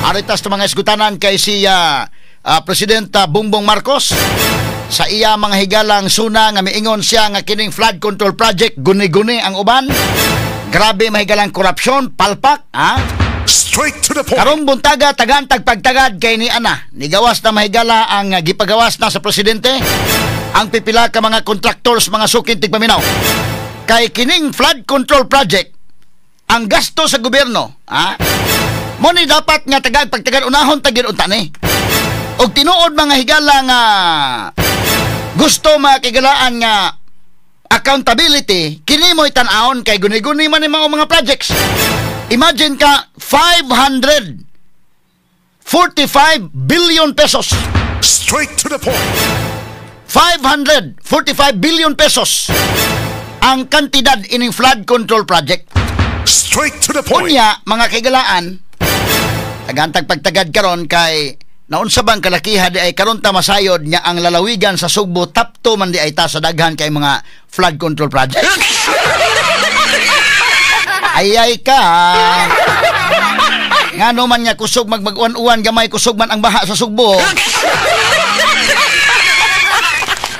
Aritas to mga isgutanan kay si Presidente Bongbong Marcos sa iya mga higalang suna nga miingon siya nga kining flood control project guni-guni ang uban. Grabe mahigalang korupsyon, palpak, ha? Straight to the point. Karong buntaga tagantag pagtagad kay ni ana. Nigawas na mahigala ang gipagawas na sa presidente ang pipila ka mga contractors, mga sukin tigpaminaw. Kay kining flood control project ang gasto sa gobyerno, ha? Mo ni dapat nga tagag pagtagad unahon tagid unta ni. Og tinuod mga higala nga gusto mga kigalaan nga accountability, kini mo'y tan-awon kay guni-guni man ni mga projects. Imagine ka, 545 billion pesos. Straight to the point. 545 billion pesos ang kantidad ining flood control project. Straight to the point. Unya, mga kaigalaan, tagantag pagtagad karon kay naunsa bang kalakiha di ay karon ta masayod nga ang lalawigan sa Sugbo top 2 man di ay ta sa daghan kay mga flood control project. Ay ay ka. Ngano man nga kusog magmag-uwan-uwan gamay kusog man ang baha sa Sugbo.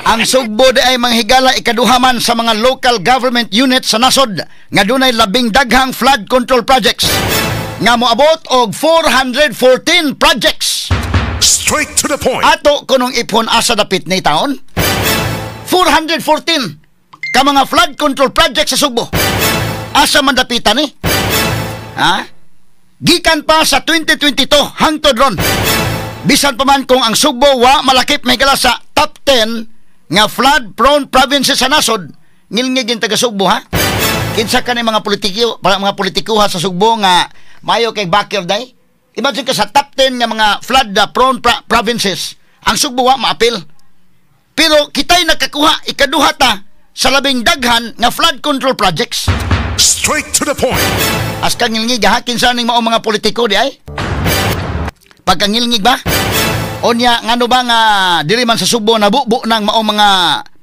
Ang Sugbo di ay manghigala ikaduha man sa mga local government unit sa nasod nga dunay labing daghang flood control projects nga moabot og 414 projects. Straight to the point. Ato kunong ipon asa dapit ni taon? 414 ka mga flood control projects sa Sugbo. Asa man dapitan ni? Ha? Gikan pa sa 2022 hangtod ron. Bisan pa man kung ang Sugbo wa malakip may gala sa top 10 nga flood prone provinces sa nasod, ngilngig yung taga Sugbo ha. Kinsa ka ni mga politiko, mga politikuha sa Sugbo nga mayo kay backer day? Imagine ka sa top 10 nga mga flood prone provinces, ang Sugbo wa maapil. Pero kita'y nakakuha ikaduha ta sa labing daghan nga flood control projects. Straight to the point. As kangilngig ha, kinsa ning mao mga politiko di ay? Pagkangilngig ba? Onya ngano ba nga diri man sa Sugbo nabubo ng mao mga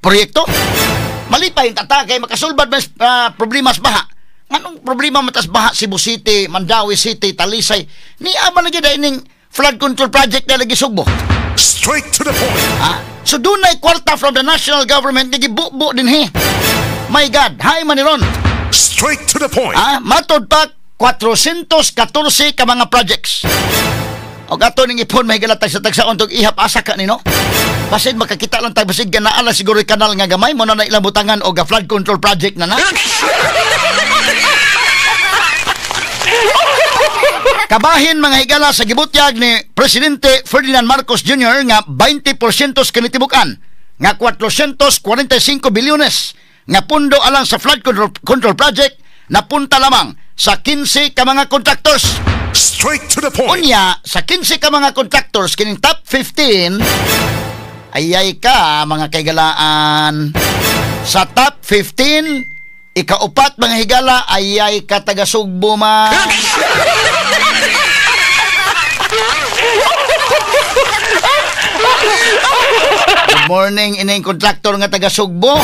proyekto? Malipay yung tata kay makasulbad man problema sa baha. Nganong problema matas baha Cebu City, Mandaue City, Talisay? Ni ama lagi dahil ning flood control project na lagi Sugbo. Straight to the point. Ha? So dunay kwarta from the national government nga gibubo din he. My God, hay man ni ron. Straight to the point. Ah, matod pa 414 ka mga projects. O ato ning ipon mahigala tag sa tagsaon tog ihap asa ka nino. Basin makakita lang tag basig naa lang siguro kanal nga gamay mo na ilang butangan og flood control project na na. Kabahin mga higala sa gibutyag ni Presidente Ferdinand Marcos Jr. nga 20% kanitibukan nga 445 bilyones nga pundo alang sa flood control project napunta lamang sa 15 ka mga contractors. Straight to the point. Unya, sa 15 ka mga contractors kining top 15, ayay ka mga kaigalaan. Sa top 15, ikaupat mga higala, ayay ka taga Sugbo man. Good morning ining contractor nga taga Sugbo.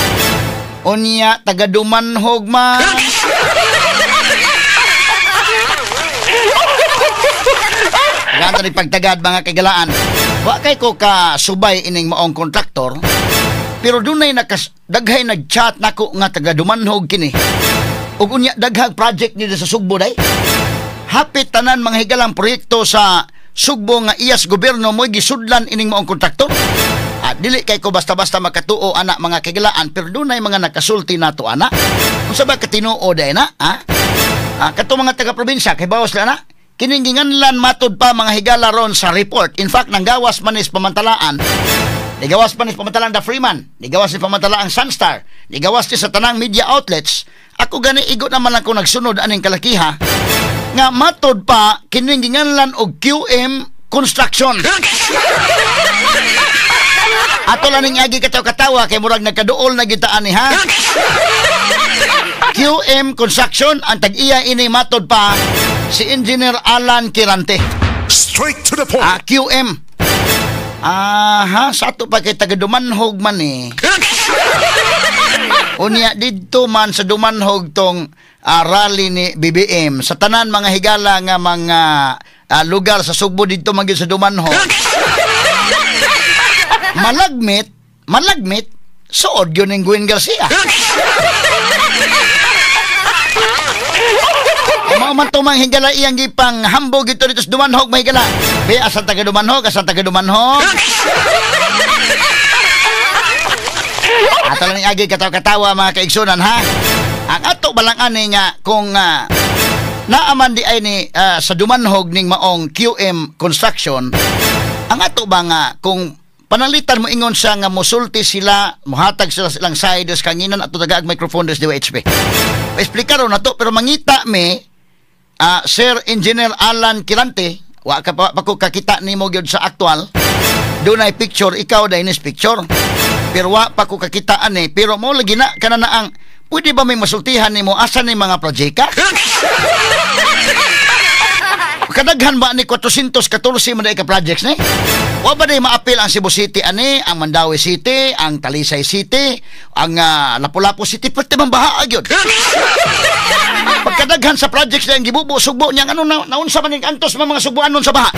Unya taga Dumanhog man. Ganda ni pagtagad mga kaigalaan. Wa kay ko ka subay ining maong kontraktor, pero dunay nakas daghay nag-chat nako nga taga Dumanhog kini. Ug unya daghang project nila sa Sugbo day. Hapit tanan mga higalang proyekto sa Sugbo nga iyas gobyerno mo'y gisudlan ining maong kontraktor. At dili kay ko basta-basta makatuo ana mga kaigalaan, pero dunay mga nakasulti nato ana. Unsa ba katinuo day na, ha? Kato mga taga-probinsya kay bawas na na. Kining ginganlan matud pa mga higala ron sa report. In fact, nanggawas man is pamantalaan. Nigawas man is pamantalaan The Freeman. Nigawas ni pamantalaan Sunstar. Nigawas ni sa tanang media outlets. Ako gani igo naman lang ko nagsunod aning kalakiha nga matud pa kining ginganlan og QM Construction. Ato lang ning agi katawa-katawa kay murag nagkaduol na gitaan ni ha. QM Construction ang tag-iya ini matod pa si Engineer Alan Quirante. Straight to the point. QM. Aha, sa ato pa kay taga Dumanhog man eh. Unya didto man sa Dumanhog tong rally ni BBM sa tanan mga higala nga mga lugar sa Sugbo didto man gyud sa Dumanhog. Malagmit, malagmit, suod yun ning Gwen Garcia. Mao man to mga higala iyang gipang hambog ito dito sa Dumanhog, mga higala. Be, asan taga Dumanhog, asan taga Dumanhog? Ato lang agi katawa-katawa mga kaigsunan ha. Ang ato balang ani nga kung naaman di ay ni sa Dumanhog ning maong QM Construction, ang ato ba nga kung panalitan mo ingon siya nga mosulti sila, mohatag sila silang side des kanginan ato tagaag microphone des DYHP. Explicar na to pero mangita me Sir Engineer Alan Quirante, wa ka pa ko kakita nimo gyud sa aktual. Dunay picture ikaw dai nis picture. Pero wa pa ko kakita ani, pero mo lagi na kana na ang pwede ba may masultihan nimo asa ni mga projecta? Kadaghan ba ni 414 man ka projects ni? Wa ba day maapil ang Cebu City ani, ang Mandaue City, ang Talisay City, ang Lapu-Lapu City, pwede man baha gyud. Pagkadaghan sa projects na ang gibubo sugbo niya ano na, naunsa man ning antos mga sugboanon sa baha.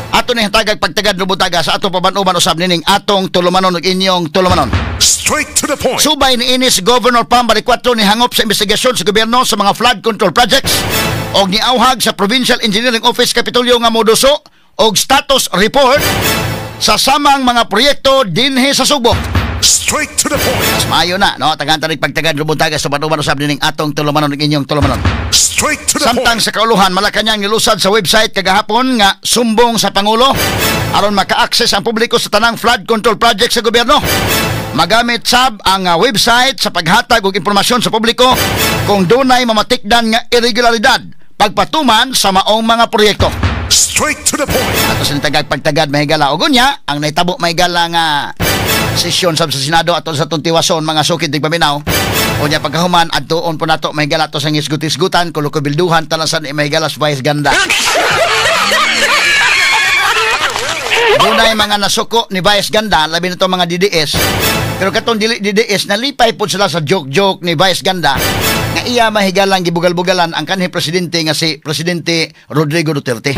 Ato ni hatagag pagtagad lubutaga sa ato paban-uban usab nining atong tulumanon ug inyong tulumanon. Straight to the point. Subay ni inis Governor Pam Baricuatro ni hangop sa investigasyon sa gobyerno sa mga flood control projects og niauhag sa Provincial Engineering Office Kapitolyo nga moduso og status report sa samang mga proyekto dinhi sa Sugbo. Straight to the point. Mas maayo na, no? Tagan tanig pagtagad lubutaga sa panuban usab nining atong tulumanon ug inyong tulumanon. Straight to the Samtang point. sa kauluhan, Malacañang nilusad sa website kagahapon nga sumbong sa Pangulo aron maka-access ang publiko sa tanang flood control project sa gobyerno. Magamit sab ang website sa paghatag og impormasyon sa publiko kung dunay mamatikdan nga irregularidad pagpatuman sa maong mga proyekto. Straight to the point. Ato sa nitagag pagtagad mahigala og unya ang nahitabo mahigala nga sesyon sab sa Senado ato sa atong tiwason mga sukid tigpaminaw. Unya pagkahuman adtuon po nato mahigala to sa ngisgut-isgutan kulukubilduhan talasan ni mahigala sa Vice Ganda. Dunay mga nasuko ni Vice Ganda labi na to mga DDS. Pero katong dili DDS nalipay pod sila sa joke-joke ni Vice Ganda nga iya mahigalang gibugal-bugalan ang kanhi presidente nga si Presidente Rodrigo Duterte.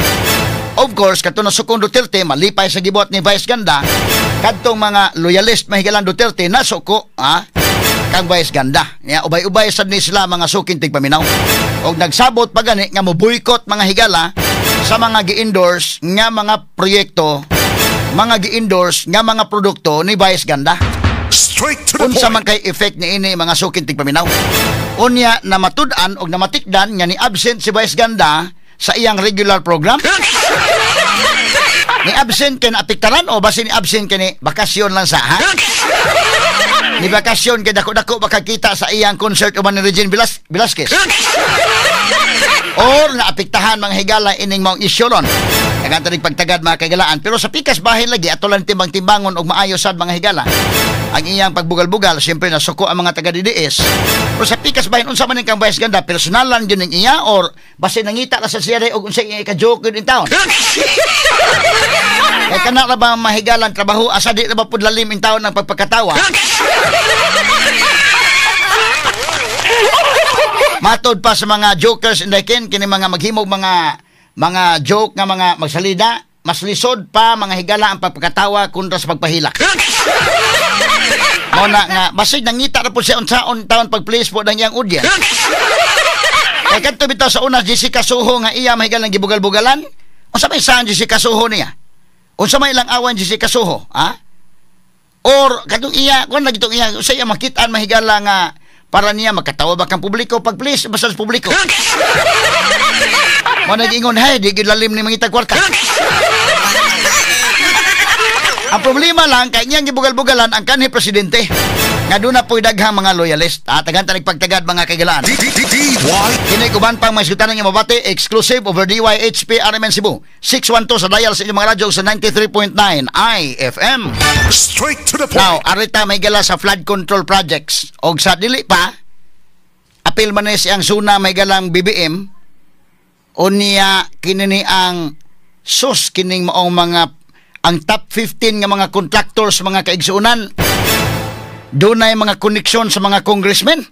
Of course, katong nasukong Duterte malipay sa gibuhat ni Vice Ganda, kadtong mga loyalist mahigalang Duterte nasuko kang Vice Ganda. Ya, ubay-ubay sad ni sila mga suking tigpaminaw. Og nagsabot pa gani nga mo-boycott mga higala sa mga gi-endorse nga mga proyekto, mga gi-endorse nga mga produkto ni Vice Ganda. Straight to the Unsa man point. kay effect ni ini mga suking tigpaminaw. Unya na matud-an og namatikdan nga ni absent si Vice Ganda sa iyang regular program. Ni absent kay naapektaran o basi ni absent kay ni bakasyon lang sa ha? Ni bakasyon kay dako-dako makakita sa iyang concert uban ni Regine Velasquez. Or naapektahan mga higala ining maong isyu ron. Naganta rin pagtagad mga kaigalaan. Pero sa pikas bahin lagi ato lang timbang-timbangon og maayo sad mga higala. Ang iyang pagbugal-bugal, siyempre nasuko ang mga taga DDS. Pero sa pikas bahin unsa man kang Vice Ganda, personalan gyud ning iya or basi nangita ra sa siya og unsa iya ka-joke gyud in town. Kay kana ra ba mahigalan trabaho asa di ra ba pud lalim in town ang pagpakatawa? Matod pa sa mga jokers in the ken kini mga maghimog mga joke nga mga magsalida, mas lisod pa mga higala ang pagpakatawa kontra sa pagpahilak. Mao na nga basig nangita ra pud siya unsaon taon pag-please po ng iyang audience. Kay kadto bitaw sa una Jessica Soho nga iya mahigalang gibugal-bugalan. Unsa may saan Jessica Soho niya? Unsa may ilang awan Jessica Soho, ha? Or kadtong iya, kuan lagi tong iya, usa iya makit-an mahigala nga para niya makatawa ba kang publiko pag please basta sa publiko. Mo nag-ingon, hey, di gyud lalim ni mangitag kwarta. Ang problema lang kay niyang gibugal-bugalan ang kanhi presidente nga doon na po'y daghang mga loyalist. Tagan tanig pagtagad mga kaigalaan. D-D-D-Y. Kini uban pang mga isgutan nga mabati exclusive over DYHP RMN Cebu. 612 sa dial sa inyong mga radyo sa 93.9 IFM. Straight to the point. Now, arita may gala sa flood control projects. Og sa dili pa, apil man ni siyang suna may galang BBM, unya kini ni ang sus kining maong mga ang top 15 nga mga contractors mga kaigsuonan. Dunay mga koneksyon sa mga congressmen.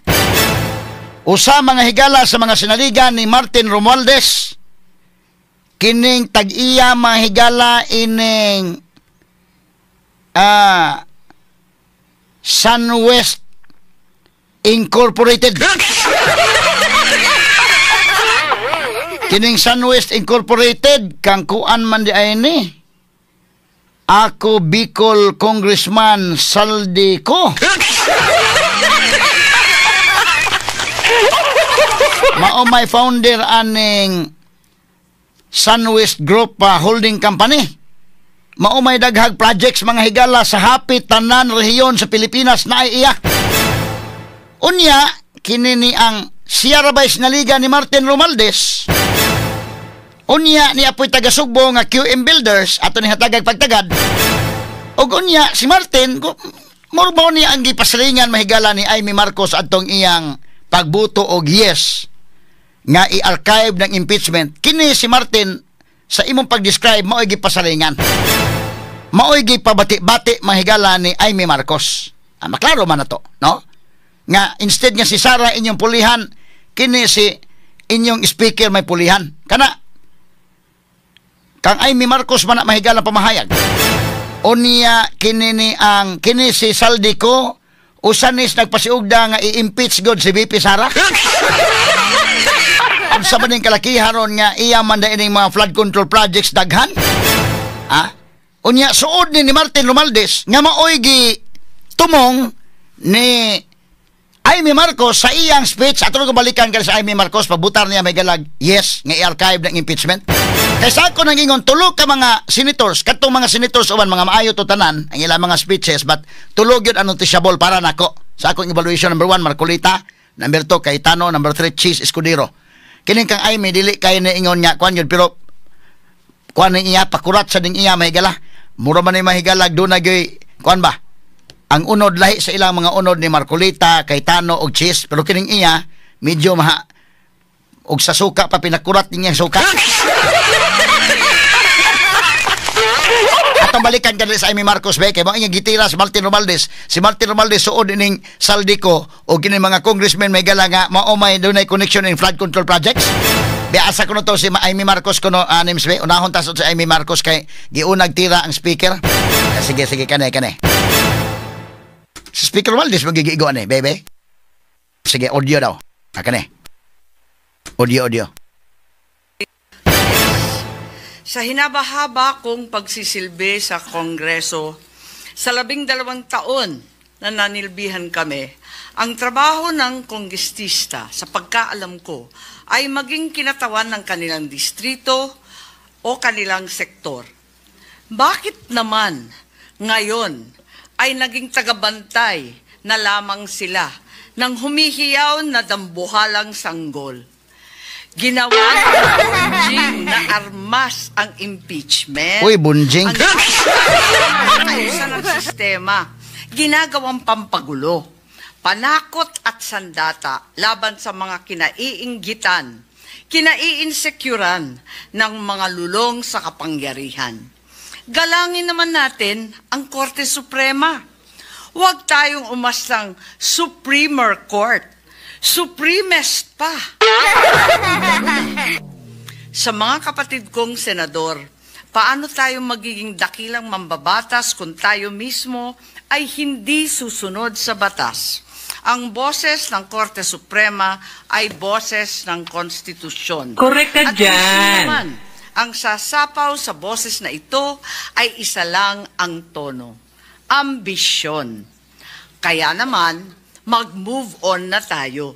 Usa mga higala sa mga sinaligan ni Martin Romualdez Kining tag-iya mga higala ining SunWest Incorporated. Kining SunWest Incorporated kang kuan man di ay ni Ako Bicol Congressman Zaldy Co. Mao may founder aning SunWest Group Holding Company. Mao may daghag projects mga higala sa hapit tanan rehiyon sa Pilipinas na ay iya. Unya kini ni ang Sierra Vice na liga ni Martin Romualdez. Unya ni apoy taga-Sugbo nga QM Builders ato ni hatagag pagtagad. Og unya si Martin mao niya ang gipasilingan mahigala ni Imee Marcos adtong iyang pagbuto og yes nga i-archive ng impeachment. Kini si Martin sa imong pag-describe mao'y gipasalingan. Mao'y gipabati-bati mahigala ni Imee Marcos. Maklaro man na to, no? Nga instead nga si Sara inyong pulihan, kini si inyong speaker may pulihan. Kana kang Imee Marcos man na mahigala pamahayag. Unya kini ni ang kini si Zaldy Co usanis nagpasiugda nga i-impeach god si VP Sara. Unsa man ning kalakihan ron nga iya man da ining mga flood control projects daghan? Ah? Unya suod ni Martin Romualdez nga maoy gi tumong ni Imee Marcos sa iyang speech. Ato ko balikan kay sa Imee Marcos pabutar niya may galag yes nga i-archive ng impeachment. Kay sa ako nang ingon tulo ka mga senators, kadtong mga senators uban mga maayo to tanan ang ilang mga speeches, but tulo gyud ang noticeable para nako. Sa akong evaluation, number 1 Marcolita, number 2 Cayetano, number 3 Cheese Escudero. Kining kang Imee dili kay ni ingon nga kuan yun, pero kuan ning iya pakurat sa ning iya mahigala. Mura man ni mahigalag do na gyud kuan ba? Ang unod lahi sa ilang mga unod ni Marcolita, Cayetano og Cheese, pero kining iya medyo maha og sa suka pa pinakurat niya suka. Atong balikan kanila sa Imee Marcos be kay mao inyang gitira si Martin Romualdez. Si Martin Romualdez suod ining Zaldy Co o kini mga congressmen may gala nga mao may dunay connection in flood control projects. Be asa kuno to si Imee Marcos kuno anims be unahon ta sa Imee Marcos kay giunag tira ang speaker. Sige sige kane kane. Si Speaker Romualdez magigigo ani bebe. Sige audio daw. Kane. Audio audio. Sa hinabahaba kong pagsisilbi sa Kongreso, sa 12 taon na nanilbihan kami, ang trabaho ng kongresista, sa pagkaalam ko, ay maging kinatawan ng kanilang distrito o kanilang sektor. Bakit naman ngayon ay naging tagabantay na lamang sila ng humihiyaw na dambuhalang sanggol? Ginawa ng bunjing na armas ang impeachment. Uy, bunjing. Ang ayusan ng sistema. Ginagawang pampagulo. Panakot at sandata laban sa mga kinaiinggitan, kinaiinsecuran ng mga lulong sa kapangyarihan. Galangin naman natin ang Korte Suprema. Huwag tayong umastang Supremer Court. Supremest pa. Sa mga kapatid kong senador, paano tayo magiging dakilang mambabatas kung tayo mismo ay hindi susunod sa batas? Ang boses ng Korte Suprema ay boses ng konstitusyon. Correct ka at kung sino dyan. Man ang sasapaw sa boses na ito ay isa lang ang tono. Ambisyon. Kaya naman, mag-move on na tayo.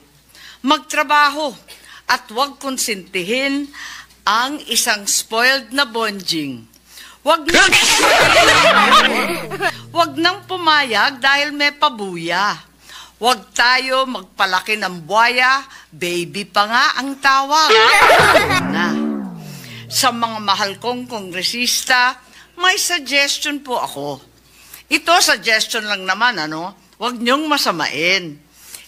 Magtrabaho at huwag konsintihin ang isang spoiled na bonjing. Huwag nang pumayag dahil may pabuya. Huwag tayo magpalaki ng buwaya, baby pa nga ang tawag. Na. Sa mga mahal kong kongresista, may suggestion po ako. Ito suggestion lang naman, ano? Huwag niyong masamain.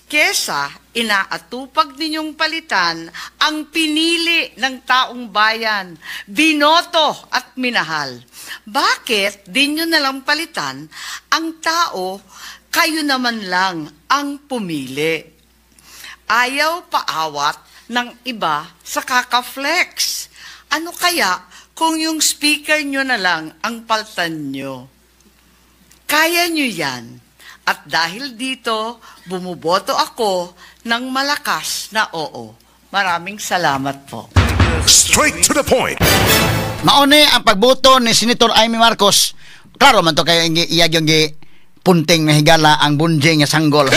Kesa inaatupag ninyong palitan ang pinili ng taong bayan, binoto at minahal. Bakit di nyo nalang palitan ang tao, kayo naman lang ang pumili? Ayaw paawat ng iba sa kaka-flex. Ano kaya kung yung speaker nyo na lang ang paltan nyo? Kaya nyo yan. At dahil dito, bumuboto ako ng malakas na oo. Maraming salamat po. Straight to the point. Maone ang pagboto ni Senator Imee Marcos. Klaro man to kay iyag yung gi punting nga higala ang bunjing nga sanggol.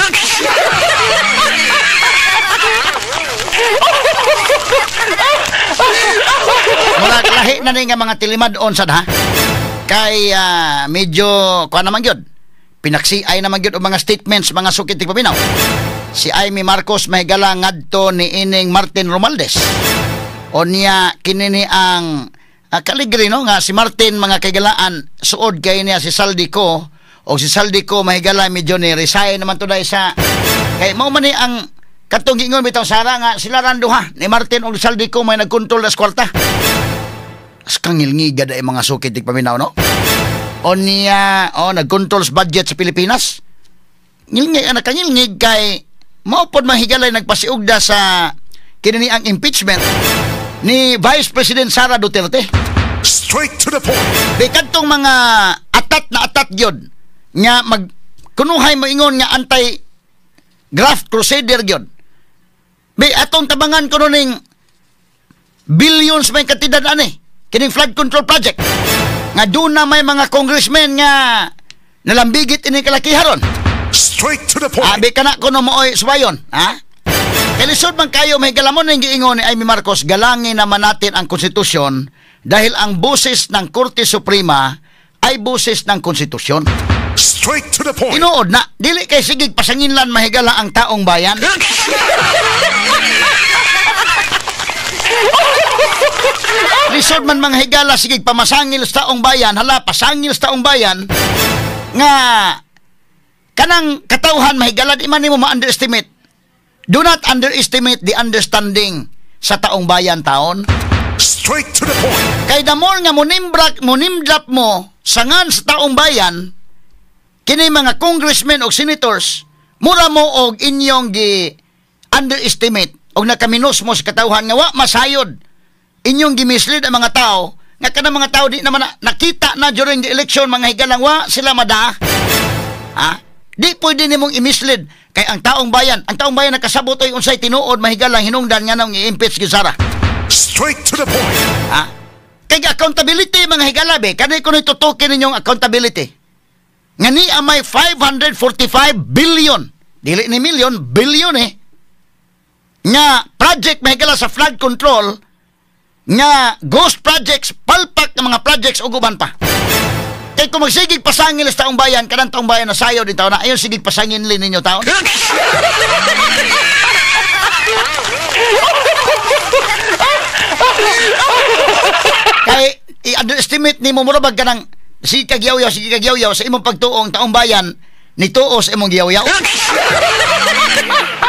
Murag lahi na ni nga mga tilimad-on sad ha. Kay medyo kuan naman gyud. Pinaksiay naman gyud og mga statements mga sukit tigpaminaw. Si Imee Marcos mahigala ngadto ni ining Martin Romualdez. O niya kinini ang kaligri no nga si Martin mga kaigalaan suod kay niya si Zaldy Co o si Zaldy Co mahigala medyo ni resign naman today sa kay mao man ni ang katong giingon bitaw Sara nga sila ran duha ni Martin og Zaldy Co may nagkontrol sa kwarta. Kangilngiga ay mga sukit tigpaminaw no. O niya o nagkontrol sa budget sa Pilipinas. Ngilngig ang nakangilngig kay mao pod mahigalay nagpasiugda sa kini ang impeachment ni Vice President Sara Duterte. Straight to the point. Di kadtong mga atat na atat gyud nga mag kunuhay moingon nga anti graft crusader gyud. Bi atong tabangan kuno ning billions may kantidad ani kining flood control project nga doon na may mga congressmen nga nalambigit ini kalakiharon. Straight to the point. Abi kana kuno mooy suwayon, ha? Kay lisod man kayo may galamon ning giingon ni Imee Marcos, galangin naman natin ang konstitusyon dahil ang boses ng Korte Suprema ay boses ng konstitusyon. Straight to the point. Tinuod na, dili kay sigig pasanginlan mahigala ang taong bayan. Lisod man mga higala sigig pamasangil sa taong bayan, hala pasangil sa taong bayan nga kanang katawhan mahigala di man nimo ma-underestimate. Do not underestimate the understanding sa taong bayan taon. Straight to the point. Kay the more nga munimdrap mo sangan sa taong bayan, kini mga congressmen o senators, mura mo og inyong gi-underestimate og nakaminos mo sa katawhan nga wa masayod. Inyong gi-mislead ang mga tao nga kanang mga tao di naman nakita na during the election mga higalang wa sila madaa. Ha? Di pwede nimong i-mislead kay ang taong bayan nakasabot oy unsay tinuod mahigalang hinungdan nga nang i-impeach gi Sara. Straight to the point. Ha? Kay accountability mga higala be, kanay kuno tutukin ninyong accountability. Nga ni amay 545 billion, dili ni million, billion eh. Nga project mahigala sa flood control nga ghost projects, palpak ng mga projects ug uban pa. Kay kung magsigig pasangil sa taong bayan, kanang taong bayan na sayo din taon na, ayon sigig pasangin ninyo taon. Kay i-underestimate nimo mura bag kanang sige kag yaw-yaw sa imong pagtuong taong bayan nituo sa imong giyaw-yaw.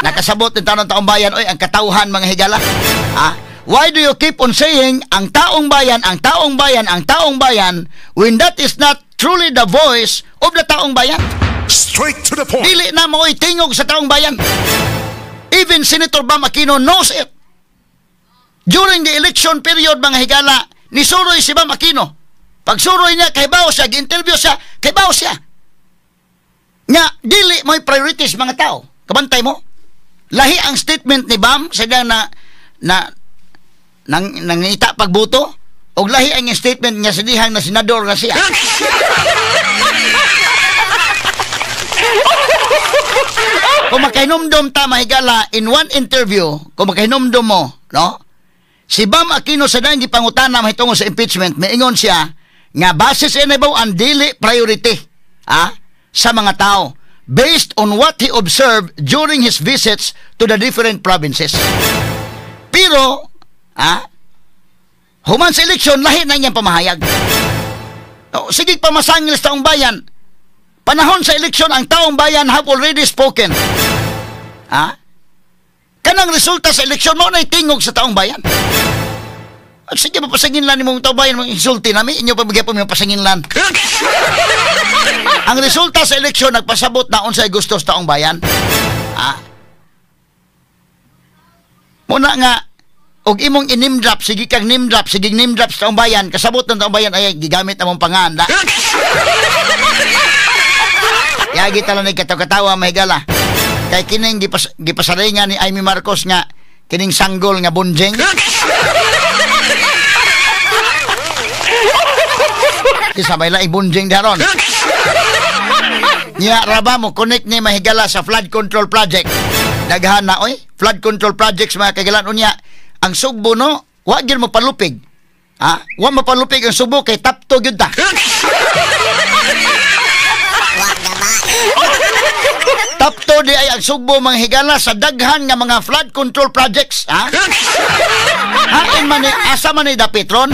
Nakasabot din taon ng taong bayan, oy ang katawhan mga higala. Ha? Why do you keep on saying ang taong bayan, ang taong bayan, ang taong bayan when that is not truly the voice of the taong bayan? Straight to the point. Dili na mo'y tingog sa taong bayan. Even Senator Bam Aquino knows it. During the election period mga higala, nisuroy si Bam Aquino. Pagsuroy niya, kay bao siya, gi-interview siya, kay bao siya. Nga, dili mo'y priorities mga tao. Kabantay mo. Lahi ang statement ni Bam sa na nangita pagbuto og lahi ang statement niya sa dihang na senador na siya. Kung makahinumdum ta mahigala in one interview, kung makahinumdum mo, no? Si Bam Aquino sa dahang gipangutana mahitungod sa impeachment, maingon siya nga base sa inabaw ang dili priority sa mga tao based on what he observed during his visits to the different provinces. Pero human sa eleksyon, lahi na niyang pamahayag. O, sige pamasangil sa taong bayan. Panahon sa eleksyon, ang taong bayan have already spoken. Kanang resulta sa eleksyon, mao na'y tingog sa taong bayan. At sige, mapasanginlan ni mong taong bayan, mong insulti nami, inyo pabigyan po mong pasanginlan. Ang resulta sa eleksyon, nagpasabot na unsay gusto sa taong bayan. Muna nga, Og imong i-name drop, sige kang name drop, sige name drop sa taong bayan, kasabot ng taong bayan ay gigamit among panganda. Yagi tala ni katawa-katawa mahigala. Kay kining gipasaringan ni Amy Marcos nga kining sanggol nga bunjing. Isabay la ibunjing daron. Nya raba mo connect ni mahigala sa flood control project. Daghan na oy, flood control projects mga kagalan unya. Ang Sugbo no, wa gyud mo palupig. Ha? Wa mapalupig ang Sugbo kay tapto gyud ta. Tapto di ay ang Sugbo mga higala sa daghan nga mga flood control projects, ha? Hain man ni asa man ni dapit ron?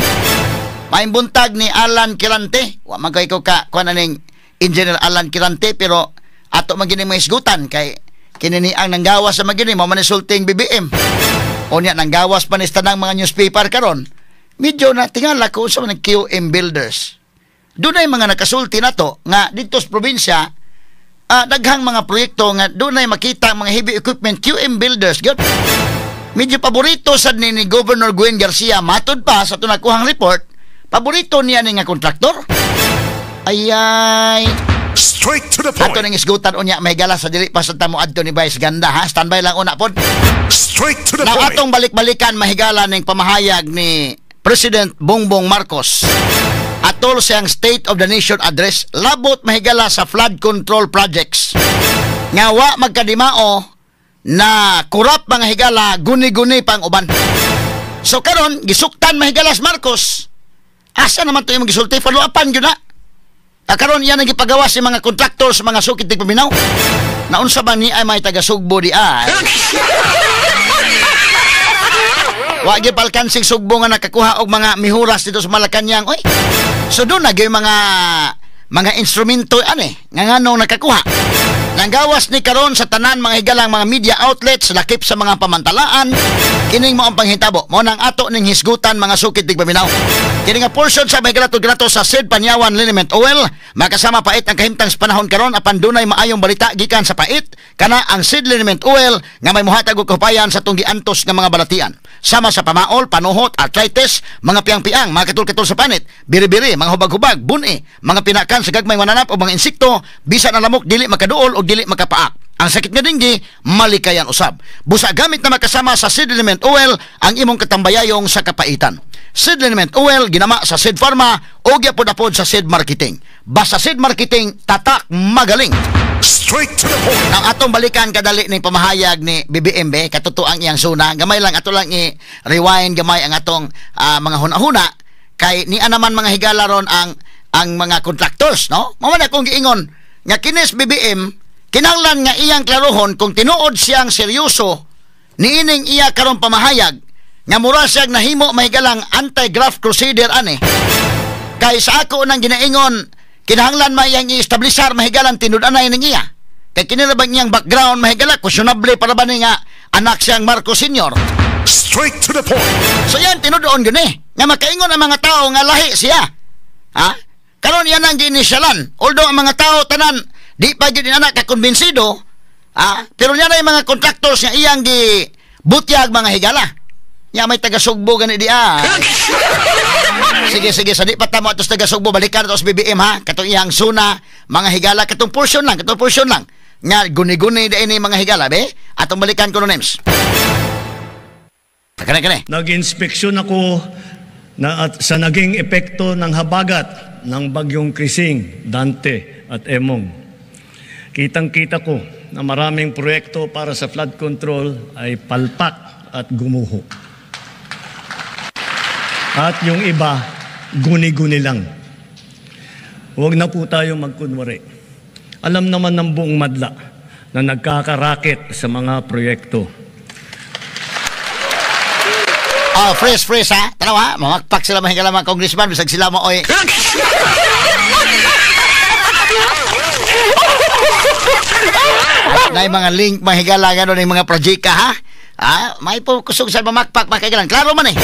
Maimbuntag ni Alan Quirante. Wa man kay ko ka kuan ning Engineer Alan Quirante pero ato man gini mahisgutan kay kini ni ang nanggawas sa magini mo man sulting BBM. Unya nanggawas pa ni tanang mga newspaper karon. Medyo na tingala ko sa mga QM Builders. Dunay mga nakasulti nato nga dito sa probinsya daghang mga proyekto nga dunay makita mga heavy equipment QM Builders gyud. Medyo paborito sad ni Governor Gwen Garcia matud pa sa tunakuhang report, paborito niya ni nga kontraktor. Ayay. Straight to the point. Ato ning isgutan unya mahigala sa dili pa sa tamo adto ni Vice Ganda ha. Standby lang una pod. Straight to the now, point. Atong balik-balikan mahigala ning pamahayag ni President Bongbong Marcos atol siyang State of the Nation Address labot mahigala sa flood control projects. Nga wa magkadimao na kurap mga higala guni-guni pang uban. So karon gisuktan mahigala si Marcos. Asa naman to imong gisulti follow-upan gyud na. Karon yan ang gipagawa si mga kontraktor sa mga sukit ti paminaw. Naunsa ba ni ay may taga Sugbo di ay? Wa gyud palkansing Sugbo nga nakakuha og mga mihuras dito sa Malacañang oy. So doon na gyud mga instrumento ani nga nganong nakakuha. Nanggawas ni karon sa tanan mga higalang mga media outlets lakip sa mga pamantalaan kining mao ang panghitabo. Mao nang ato ning hisgutan mga sukit tigpaminaw. Kini nga portion sa mahigala grato sa Sid Panyawan Liniment Oil makasama pait ang kahimtang sa panahon karon apan dunay maayong balita gikan sa pait kana ang Sid Liniment Oil nga may mohatag og kahupayan sa tong giantos nga mga balatian. Sama sa pamaol, panuhot, arthritis, mga piang-piang, mga katul-katul sa panit, biri-biri, mga hubag-hubag, buni, mga pinakan sa gagmay mananap o mga insekto, bisan ang lamok dili makaduol o dili makapaak. Ang sakit nga dinggi, malikayan usab. Busa gamit na makasama sa Sid Liniment Oil ang imong katambayayong sa kapaitan. Sid Liniment Oil ginama sa Sid Pharma o gyapod-apod sa Sid Marketing. Basta Sid Marketing, tatak magaling. Straight to the point. Ang atong balikan kadali ni pamahayag ni BBM katotoang iyang suna. Gamay lang ato lang i-rewind gamay ang atong mga huna-huna kay niya naman mga higala ron ang mga contractors, no? Mao man akong giingon nga kinis BBM kinahanglan nga iyang klarohon kung tinuod siyang seryoso niining iya karon pamahayag nga mura siyang nahimo mahigalang anti-graft crusader ani. Kay sa ako nang ginaingon kinahanglan mayang i-establisar mahigalang tinud-anay ning iya. Kay kinila bang iyang background mahigala questionable para ba ni nga anak siyang Marcos Sr. Straight to the point. So yan tinudoon gyud ni nga makaingon ang mga tao nga lahi siya. Ha? Karon yan ang giinisyalan. Although ang mga tao tanan di pa gyud anak kakumbinsido, ha? Pero niya na yung mga contractors nga iyang gi butyag mga higala. Nya may taga Sugbo gani di ah. Sige sige sa di pa tamo atos taga Sugbo balikan atos BBM ha. Katong iyang suna mga higala katong portion lang, katong portion lang. Nga guni-guni di ini mga higala be. Atong balikan kuno names. Kani kani. Nag-inspeksyon ako na at sa naging epekto ng habagat ng bagyong Crising, Dante at Emong. Kitang-kita ko na maraming proyekto para sa flood control ay palpak at gumuho. At yung iba, guni-guni lang. Huwag na po tayo magkunwari. Alam naman ng buong madla na nagkakaraket sa mga proyekto. Oh, fresh, fresh ha. Tanaw ha, mamakpak sila mahigala mga congressman, bisag sila mo oy. At na mga link mahigala gano'n yung mga project ha. Ah, may po kusog sa mamakpak makaigalan. Klaro man eh.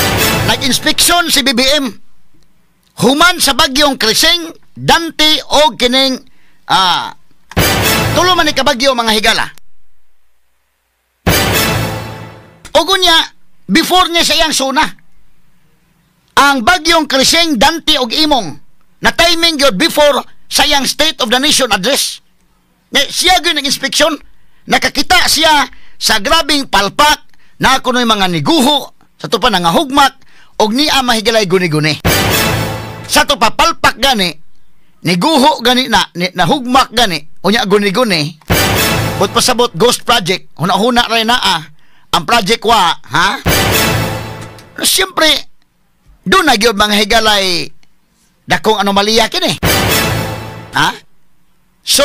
Nag-inspeksyon si BBM. Human sa bagyong Crising, Dante o kining tulo man ni kabagyo mga higala. Ugo niya, Before niya sa iyang suna. Ang bagyong Crising, Dante og Emong na timing gyud before sa iyang State of the Nation Address. Nga, siya gyud nag-inspeksyon, nakakita siya sa grabing palpak na kuno'y mga niguho, sa to pa nangahugmak, og niya mahigalay guni-guni. Sa to pa palpak gani, niguho gani na, nahugmak gani, unya guni-guni, but pasabot ghost project, huna-huna rin naa, ang project wa, ha? Siyempre, doon na gyud mga higalay dakong anomalya kini. Ha? So,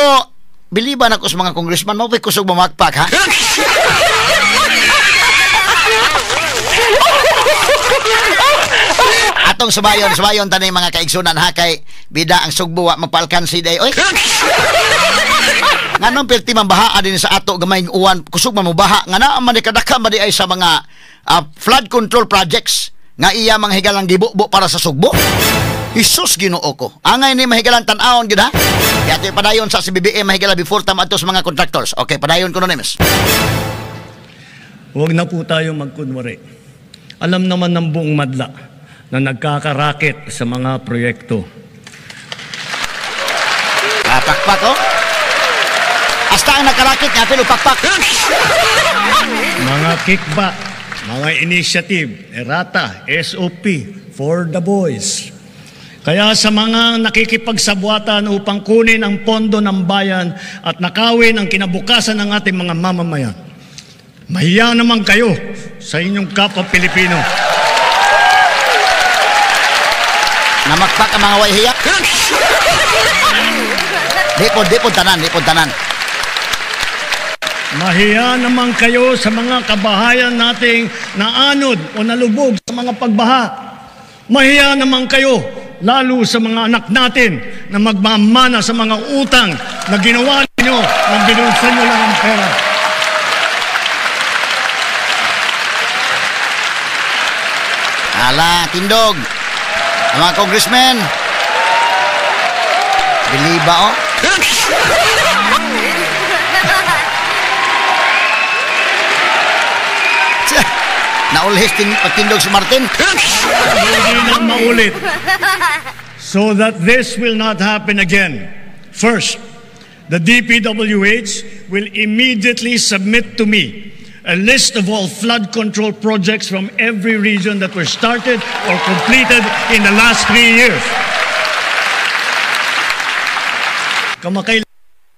biliban ako sa mga congressman, mo kusog mamakpak, ha? Atong subayon tanay mga kaigsunan, ha, kay bida ang Sugbo wa mapalkansi day. Oy. Nganong perti man baha din sa ato gamay uwan, kusog man mo baha nga naa man kadaka man di ay sa mga flood control projects nga iya mga higalang gibubo para sa Sugbo. Hesus Ginoo ko. Angay ni mahigalang tan-awon gyud ha. Kaya ito padayon sa CBBM mahigala before tam adto sa mga contractors. Okay, padayon ko Nimes. Huwag na po tayo magkunwari. Alam naman ng buong madla na nagkakaraket sa mga proyekto. Pakpak oh. Hasta ang nakarakit nga pero pakpak. Mga kickback, mga initiative, errata, SOP for the boys. Kaya sa mga nakikipagsabuatan upang kunin ang pondo ng bayan at nakawin ang kinabukasan ng ating mga mamamayan, mahiya naman kayo sa inyong kapwa Pilipino. Namakpak ang mga wayhiya. Di po tanan. Mahiya naman kayo sa mga kabahayan nating naanod o nalubog sa mga pagbaha. Mahiya naman kayo lalo sa mga anak natin na magmamana sa mga utang na ginawa ninyo nang binulsan nyo lang ang pera. Ala, tindog. Ang mga congressmen. Biliba, oh. Naulhis tindog si Martin. Hindi na maulit. So that this will not happen again. First, the DPWH will immediately submit to me a list of all flood control projects from every region that were started or completed in the last 3 years.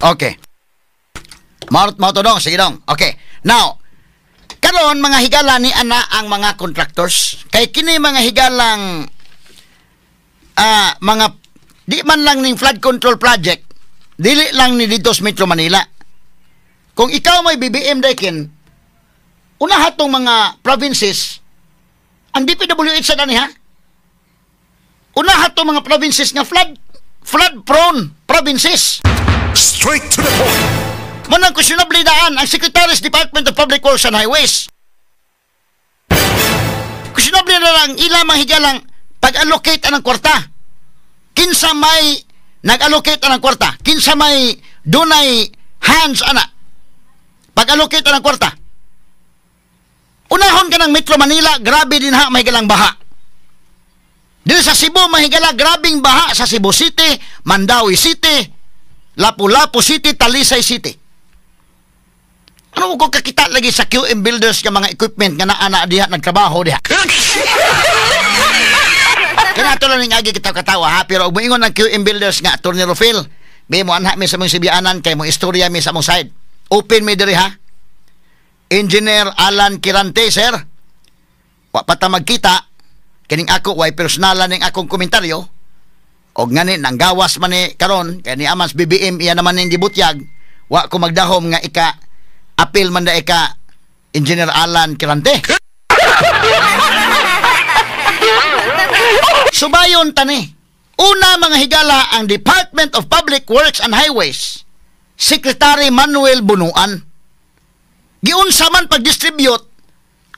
Okay. Mauto dong, sige dong. Okay. Now, karon mga higala ni ana ang mga contractors. Kay kini mga higalang mga di man lang ning flood control project, dili lang ni dito sa Metro Manila. Kung ikaw may BBM daykin, unahat tong mga provinces, ang DPWH sa dani ha? Unahat tong mga provinces nga flood prone provinces. Straight to the point. Manang questionable daan ang Secretary's Department of Public Works and Highways. Questionable na lang ilang mga higalang pag-allocate anang kwarta. Kinsa may nag-allocate anang kwarta? Kinsa may dunay hands ana? Pag-allocate anang kwarta. Unahon ka ng Metro Manila, grabe din ha, mahigalang baha. Dito sa Cebu, mahigala, grabing baha sa Cebu City, Mandaue City, Lapu-Lapu City, Talisay City. Ano ko kakita lagi sa QM Builders nga mga equipment nga naa diha nagtrabaho diha. Kaya lang ning agi kita katawa ha, pero og moingon ang QM Builders nga Attorney Rufil, may mo anha mi sa mong sibianan kay mo istorya mi sa mong side. Open mi diri ha. Engineer Alan Quirante, sir. Wa pa ta magkita kining ako way personalan ning akong komentaryo. Og ngani nanggawas man ni karon kay ni Amans BBM iya naman ning gibutyag, wa ko magdahom nga ika apil man da ika Engineer Alan Quirante. Subayon tani. Una mga higala ang Department of Public Works and Highways, Secretary Manuel Bunuan. Giunsa man pag-distribute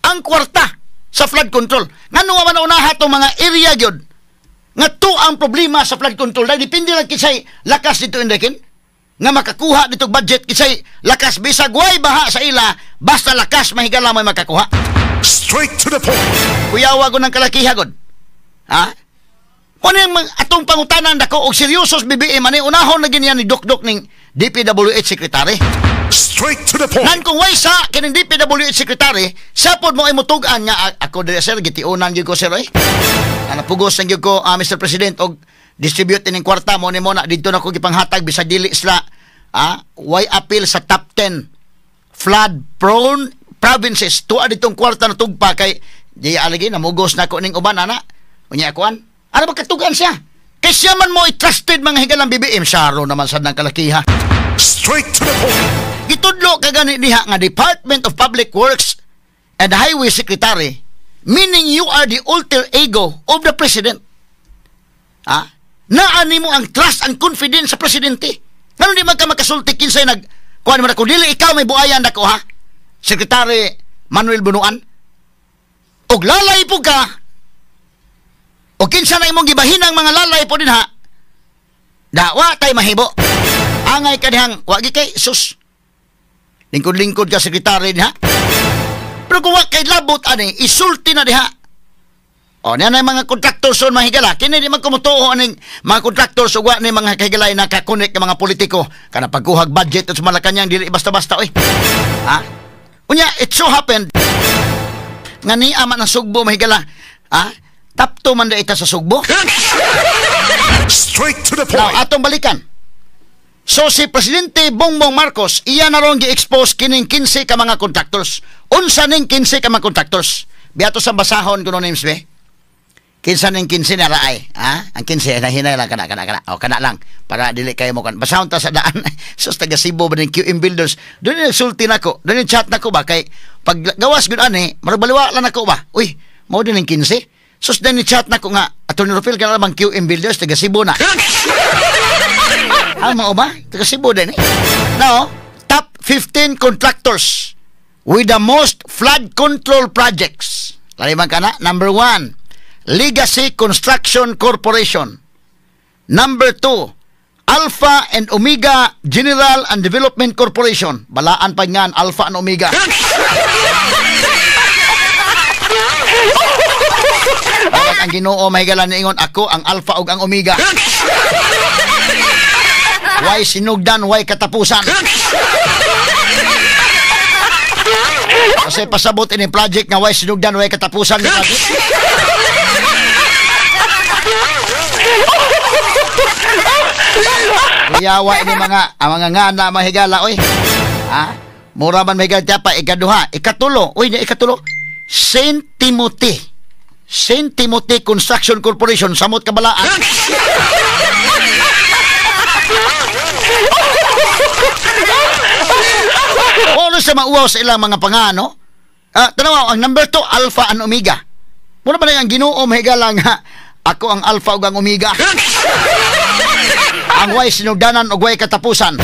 ang kwarta sa flood control. Ngano man unaha tong mga area gyud nga to ang problema sa flood control. Dahil depende lang kisay lakas dito indekin nga makakuha dito budget kisay lakas bisag way baha sa ila, basta lakas mahigala may makakuha. Straight to the point. Kuyawa ko ng kalakiha god. Ha? Kung ano yung atong pangutanan dako og seryosos BBM ani unahon na ginyan ni Dukdok ning DPWH Secretary. Straight to the point. Nan kung way sa kining DPWH Secretary, sapod mo ay mutugan nga ako diri sir gitiunan gyud ko sir oy. Napugos na gyud ko Mr. President og distribute ining kwarta mo ni mo na didto na ko gipanghatag bisag dili sila way appeal sa top 10 flood prone provinces tuwa ditong kwarta na tugpa kay di alagi namugos na ko ning uban ana unya kuan. Ano ba katugan siya? Kay siya man mo i-trusted mga higalang BBM. Saro naman sad ng kalakiha. Straight to the point. Gitudlo ka gani diha nga Department of Public Works and Highway Secretary, meaning you are the alter ego of the President. Ha? Naani mo ang trust and confidence sa Presidente. Ngano di man ka makasulti kinsay nag kuan man ako dili ikaw may buayan nako ha? Secretary Manuel Bunuan. Og lalay po ka. O kinsa na imong gibahinang mga lalay po din ha? Dawa tay mahibo. Angay ka dihang wagi kay sus. Lingkod-lingkod ka sekretary diha. Pero kung wa kay labot ani isulti na diha. O niya na mga kontraktor son mga higala. Kini di man kumutuo aning mga kontraktor so wa ni mga kahigalay na kakonek ng mga politiko kana pagkuhag budget at sa Malacañang dili basta-basta oy. Ha? Unya it so happened nga ni ama ng Sugbo mahigala. Ha? Tapto man da ita sa Sugbo. Straight to the Now, point. atong balikan. So si Presidente Bongbong Marcos, iya na ron gi-expose kining 15 ka mga contractors. Unsa ning 15 ka mga contractors? Biato sa basahon kuno names be. Kinsa ning 15 na raay, ha? Ang 15 na hinay lang kana kana kana. O kana lang para dili kayo mo kan. Basahon ta sa daan. Sus taga Cebu ba ning QM Builders. Doon yung sulti nako, doon yung chat nako ba kay pag gawas gud ani, murag baliwa lang nako ba. Uy, mao din ning 15. Sus din ni chat nako nga Attorney Rufil kana bang QM Builders taga Cebu na. Ah, mao ba? Taga Cebu din eh. Now, top 15 contractors with the most flood control projects. Laliman ka na. Number 1, Legacy Construction Corporation. Number 2, Alpha and Omega General and Development Corporation. Balaan pa nga Alpha and Omega. Bakit ang Ginoo mahigala niingon ako ang Alpha ug ang Omega. Why sinugdan, why katapusan. Kasi pasabot ini project nga why sinugdan, why katapusan ni project. Kuyawa ini mga ang mga ngana mahigala oy. Ha? Mura man mahigala tiya pa ikaduha, ikatulo. Uy, na ikatulo. Saint Timothy. Saint Timothy Construction Corporation samot kabalaan. Wala sa mauwaw sa ilang mga pangano. Tanaw, ang number 2, Alpha and Omega. Mura ba na ang Ginoo mahigala nga ako ang Alpha ug ang Omega. Ang way sinugdanan ug way katapusan.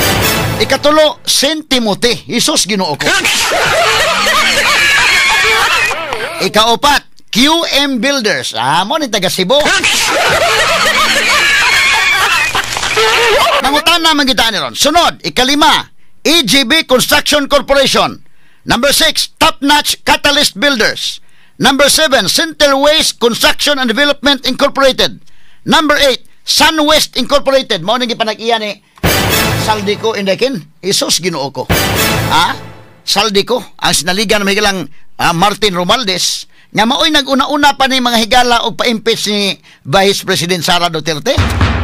Ikatulo, Saint Timothy. Jesus Ginoo ko. Ikaupat, QM Builders. Ah, mo ni taga Cebu. Nangutan naman kita ni ron. Sunod, ikalima, EGB Construction Corporation. Number 6, Top Notch Catalyst Builders. Number 7, Center Waste Construction and Development Incorporated. Number 8, SunWest Incorporated. Mao ning gipanag-iya ni Saldico Indekin. Jesus Ginoo ko. Ha? Saldico, ang sinaligan ng higalang Martin Romualdez, nga maoy nag-una-una pa ni mga higala og pa-impeach ni Vice President Sara Duterte.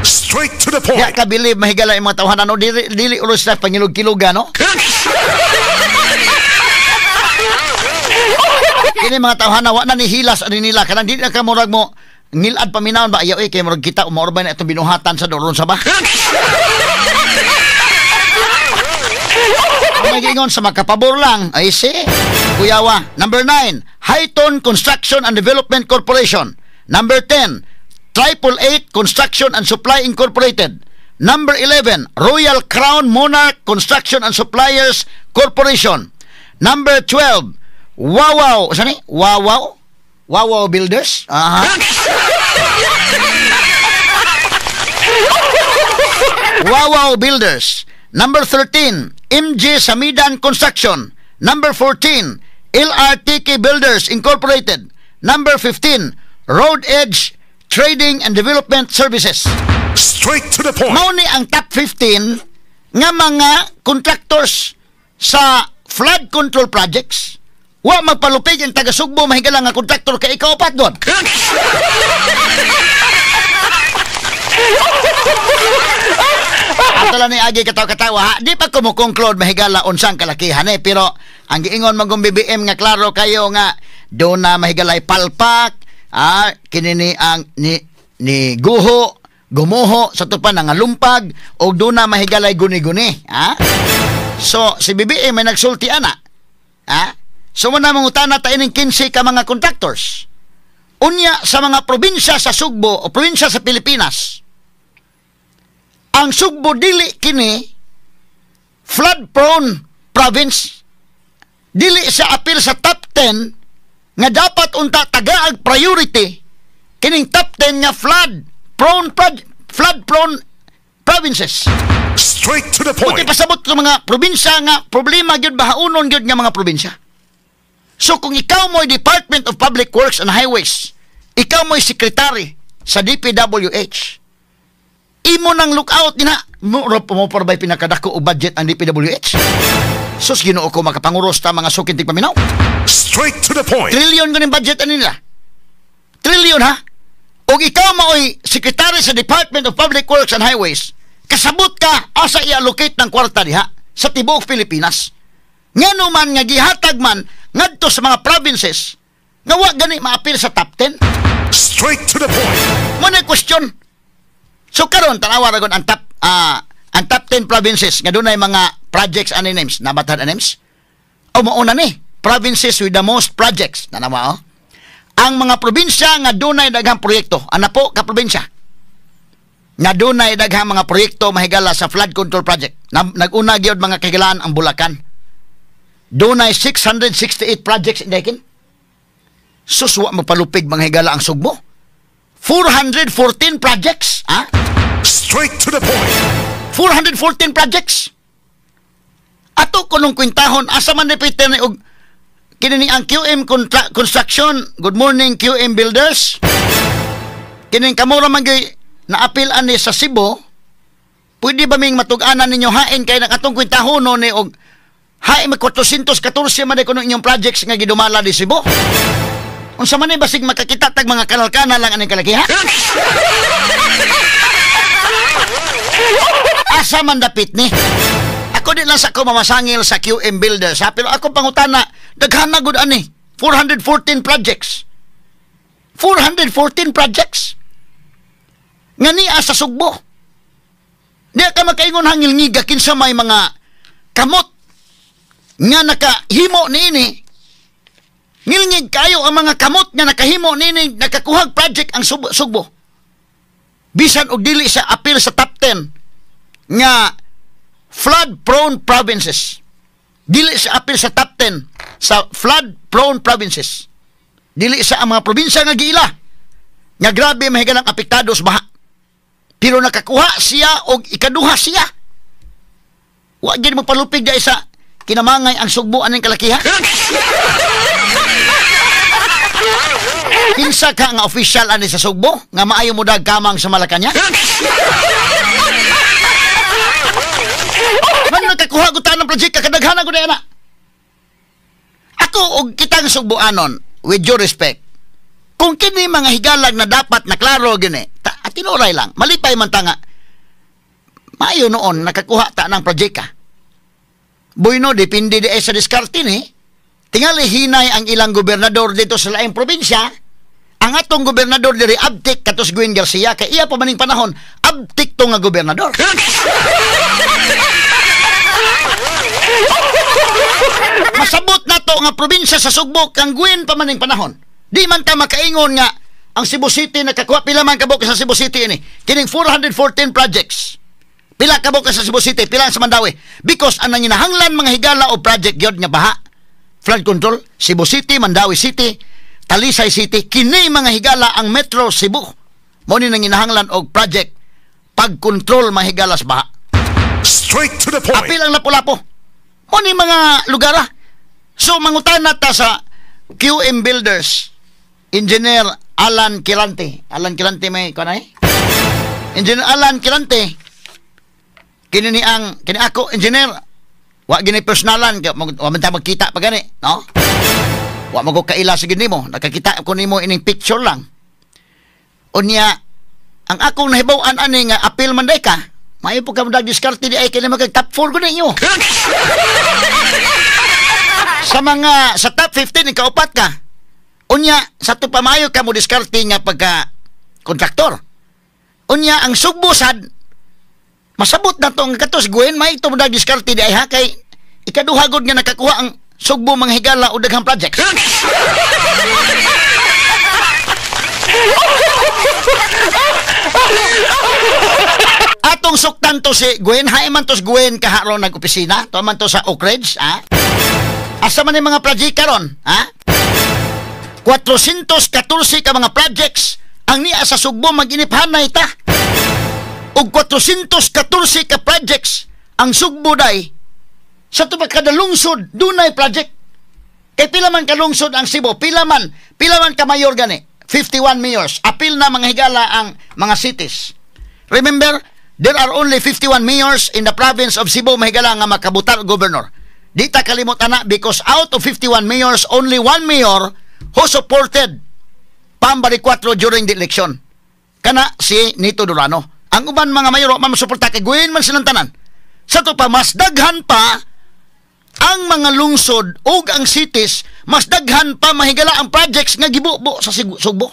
Straight to the point. Di ka believe mahigala yung mga tawhanan, no? Dili, dili ulos na pangilog-kiloga, no? Kini mga tawhana, wa na ni hilas ani nila. Kanang dili na ka murag mo ngilad paminawon ba? Ayaw eh, kay murag kita umaorbay na itong binuhatan sa doron sa ba? Ang magiingon sa makapabor lang, ay si Kuyawa. Number 9, Highton Construction and Development Corporation. Number 10, 888 Construction and Supply Incorporated. Number 11, Royal Crown Monarch Construction and Suppliers Corporation. Number 12, Wawaw. Saan eh? Wawaw? Wawaw Builders? Aha. Wawaw Builders. Number 13, MJ Samidan Construction. Number 14, LRTK Builders Incorporated. Number 15, Road Edge Trading and Development Services. Straight to the point. Mao ni ang top 15 nga mga contractors sa flood control projects. Wa magpalupig ang taga Sugbo, mahigala, nga contractor kay ikaapat god. Ato lang ni agi katawa-katawa ha. Di pa ko mo conclude, mahigala, unsang kalakihan eh. Pero ang giingon magong BBM nga klaro kayo nga do na, mahigalay, palpak, kini ni ang ni guho, gumuho sa tupan nga lumpag og do na, mahigalay, guni-guni, ha. So si BBM may nagsulti ana, ha. So mo na mangutana ta ining 15 ka mga contractors. Unya sa mga probinsya sa Sugbo o probinsya sa Pilipinas, ang Sugbo dili kini flood prone province. Dili sa apil sa top 10 nga dapat unta tagaag priority kining top 10 nga flood prone provinces. Straight to the point. Buti pasabot sa mga probinsya nga problema gyud, bahaunon gyud nga mga probinsya. So kung ikaw mo'y Department of Public Works and Highways, ikaw mo'y secretary sa DPWH, imo nang look out nina mo mo ba'y pinakadako og budget ang DPWH? Sus, Ginoo ko, makapanguros ta mga sukin tigpaminaw. Straight to the point. Trillion ganing budget ani nila. Trillion ha. Og ikaw maoy secretary sa Department of Public Works and Highways, kasabot ka asa i-allocate ng kwarta diha sa tibuok Pilipinas. Ngano man nga gihatag man ngadto sa mga provinces nga wa gani maapil sa top 10? Straight to the point. Mo na question. So karon tanawa ra gud ang top 10 provinces nga dunay mga projects ani names. Nabatad ang names? O mauna ni provinces with the most projects. Nanawa oh. Ang mga probinsya nga dunay daghang proyekto. Ana po ka probinsya nga dunay daghang mga proyekto, mahigala, sa flood control project. Nag-una gyud, mga kahigalaan, ang Bulacan. Dunay 668 projects in Dakin. Sus, wa mapalupig, mga higala, ang Sugbo. 414 projects, ha? Straight to the point. 414 projects. Ato ko nung kwintahon, asa man ni Peter ni og kini ni ang QM Construction. Good morning, QM Builders. Kining kamo ra man gyud naapil ani sa Cebu. Pwede ba ming matug-anan ninyo hain kay nakatong kwintahon no ni og hain mag 414 man kuno inyong projects nga gidumala di Cebu? Unsa man ni, basig makakita tag mga kanal-kanal lang aning kalakiha? Asa man dapit ni? Ako di lang sa ko mamasangil sa QM Builders ha, pero ako pangutana, daghan na gud ani 414 projects. 414 projects. Nga niya sa Sugbo. Di ka makaingon hangil ngiga kinsa may mga kamot nga nakahimo niini. Ngilngig kayo ang mga kamot nga nakahimo niini, nakakuhag project ang Sugbo. Bisan og dili sa apil sa top 10 nga flood prone provinces. Dili sa apil sa top 10 sa flood prone provinces. Dili sa ang mga probinsya nga giila nga grabe mahigalang apektado sa baha. Pero nakakuha siya og ikaduha siya. Wa gyud magpalupig dai sa kinamangay ang Sugbo aning kalakiha. Kinsa ka nga official ani sa Sugbo nga maayo mo dag kamang sa Malacañang? Man nakakuha gud ta ng project kakadaghanan gud ana. Ako og kitang Sugboanon, with due respect, kung kini mga higalag na dapat na klaro gini, ta, tinuray lang, malipay man ta nga maayo noon nakakuha ta ng project ka. Bueno, depende di ay sa diskarte ni. Tingali hinay ang ilang gobernador dito sa laing probinsya. Ang atong gobernador diri abtik katos Gwen Garcia kay iya pa maning panahon abtik to nga gobernador. Masabot na to nga probinsya sa Sugbo kang Gwen pa maning panahon. Di man ta makaingon nga ang Cebu City nakakuha pila man kabuk sa Cebu City ini. Kining 414 projects. Pila kabuk sa Cebu City, pila sa Mandaue. Because ang nanginahanglan mga higala o project gyud nga baha, flood control, Cebu City, Mandaue City, Talisay City, kini mga higala ang Metro Cebu. Mo ni nanginahanglan og project pagkontrol mga higala sa baha. Straight to the point. Apil ang Lapu-Lapu. Mo ni mga lugar ah. So mangutana ta sa QM Builders, Engineer Alan Quirante. Alan Quirante may kanay? Engineer Alan Quirante. Kini ni ang kini ako engineer. Wa gini personalan kay wa man ta magkita pa gani, no? Wa man ko kaila sa nimo, nakakita ko nimo ining picture lang. Unya ang akong nahibaw-an ani nga apil man day ka. Maayo po ka mo diskarte di ay kini magkag top 4 ko ninyo. Sa mga sa top 15 ikaupat ka. Unya sa to pamayo ka mo diskarte nga pagka kontraktor. Unya ang Sugbo sad masabot na to ang katos Gwen may ito mo diskarte di ay ha kay ikaduha gud nga nakakuha ang Sugbo mga higala o daghang projects. Atong suktan to si Gwen, hae man to si Gwen kaharon nag-opisina, to man to sa Oak Ridge, ha? Asa man yung mga project karon, ha? 414 ka mga projects ang niya sa Sugbo mag-iniphanay ta. Og 414 ka projects ang Sugbo day sa to kada lungsod dunay project. Kay pila man ka lungsod ang Cebu, pila man ka mayor gani, 51 mayors. Apil na mga higala ang mga cities. Remember, there are only 51 mayors in the province of Cebu mahigala nga makabutar governor. Di ta kalimot ana because out of 51 mayors, only one mayor who supported Pam Baricuatro during the election. Kana si Nito Durano. Ang uban mga mayor man masuporta kay Gwen man silang tanan. Sa to pa mas daghan pa ang mga lungsod ug ang cities, mas daghan pa mahigala ang projects nga gibubo sa Sugbo.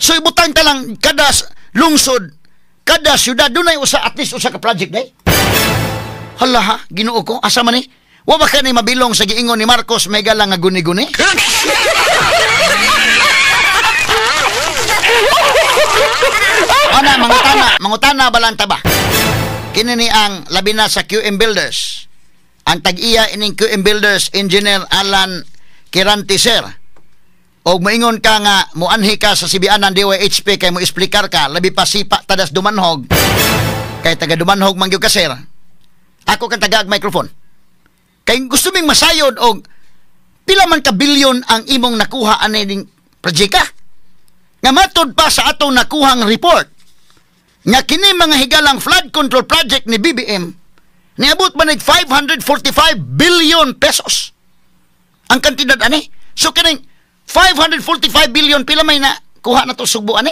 So ibutang ta lang kada lungsod, kada syudad dunay usa at least usa ka project day. Hala ha, Ginoo ko, asa man ni? Wa ba ka ni mabilong sa giingon ni Marcos mahigala nga guni-guni? Ana, mangutana balanta ba? Kini ni ang labi na sa QM Builders. Ang tag-iya ining QM Builders, Engineer Alan Quirante, sir. Og moingon ka nga muanhi ka sa CBN ng DYHP kay mo explicar ka, labi pa sipa tadas Dumanhog. Kay taga Dumanhog man gyud ka, sir. Ako kang tagaag microphone. Kay gusto ming masayod og pila man ka bilyon ang imong nakuha ani ning projecta. Nga matud pa sa atong nakuhang report nga kini mga higalang flood control project ni BBM niabot man nig 545 billion pesos ang kantidad ani. So kining 545 billion pila may na kuha na to Sugbo ani?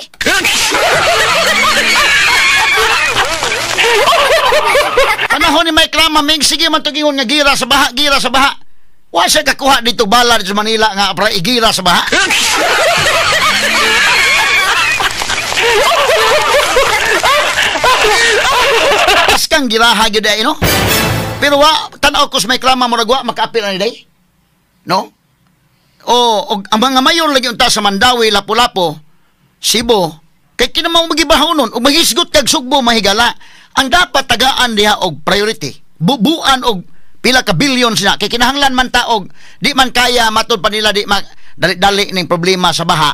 Panahon ni Mike Rama ming sige man to gingon nga gira sa baha, gira sa baha. Wa siya kakuha dito bala sa Manila nga para igira sa baha. Askang giraha gyud ay no. Pero wa tan-aw ko sa Mike Rama murag wa makaapil ani day. No? O og ang mga mayor lagi unta sa Mandawi, Lapu-Lapu, Cebu, kay kinamao magibahaw nun og mahisgot kag Sugbo mahigala. Ang dapat tagaan diha og priority. Bubuan og pila ka billion sina kay kinahanglan man ta og di man kaya matud pa nila di dali-dali ning problema sa baha